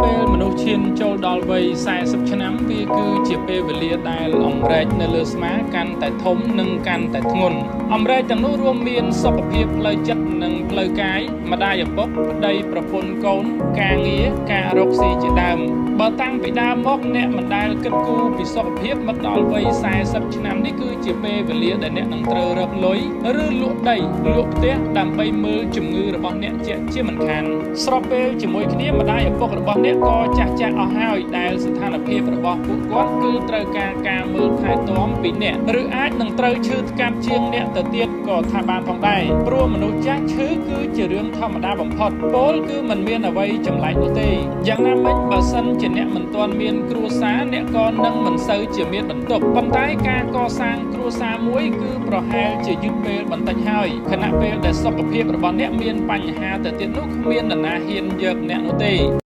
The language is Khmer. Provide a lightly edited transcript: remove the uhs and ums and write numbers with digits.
ពេលមនុស្សឈានចូលដល់វ័យ40ឆ្នាំវាគឺជាពេលវេលាដែលអម្រែកនៅលើស្មាកាន់តែធំនិងកាន់តែធ្ងន់អម្រែកទាំងនោះរួមមានសុខភាពផ្លូវចិត្តនិងផ្លូវកាយម្ដាយឪពុកប្តីប្រពន្ធកូនការងារការរកស៊ីជាដើមបើតាំងពីដើមមកអ្នកមិនដែលគិតគូរពីសុខភាពមកដល់វ័យ40ឆ្នាំនេះគឺជាពេលវេលាដែលអ្នកនឹងត្រូវរកលុយឬលក់ដីលក់ផ្ទះដើម្បីមើលជំងឺរបស់អ្នកជាក់ជាមិនខានស្របពេលជាមួយគ្នាម្ដាយឪពុករបស់អ្នកក៏ចាស់ចាស់អស់ហើយដែលស្ថានភាពរបស់ពួកគាត់គឺត្រូវការការមើលថែទាំពីអ្នកឬអាចនឹងត្រូវឈឺថ្កាត់ជាងអ្នកទៅទៀតក៏ថាបានផងដែរព្រោះមនុស្សចាស់ឈឺគឺជារឿងធម្មតាបំផុតពោលគឺមិនមានអ្វីចម្លែកនោះទេយ៉ាងណាមិញបើសិនជាអ្នកមិនទាន់មានគ្រួសារអ្នកក៏នឹងមិនសូវជាមានបន្ទុកប៉ុន្តែការកសាងគ្រួសារមួយគឺប្រហែលជាយឺតពេលបន្តិចហើយខណៈពេលដែលសុខភាពរបស់អ្នកមានបញ្ហាទៅទៀតនោះគ្មាននរណាហ៊ានយកអ្នកនោះទេ។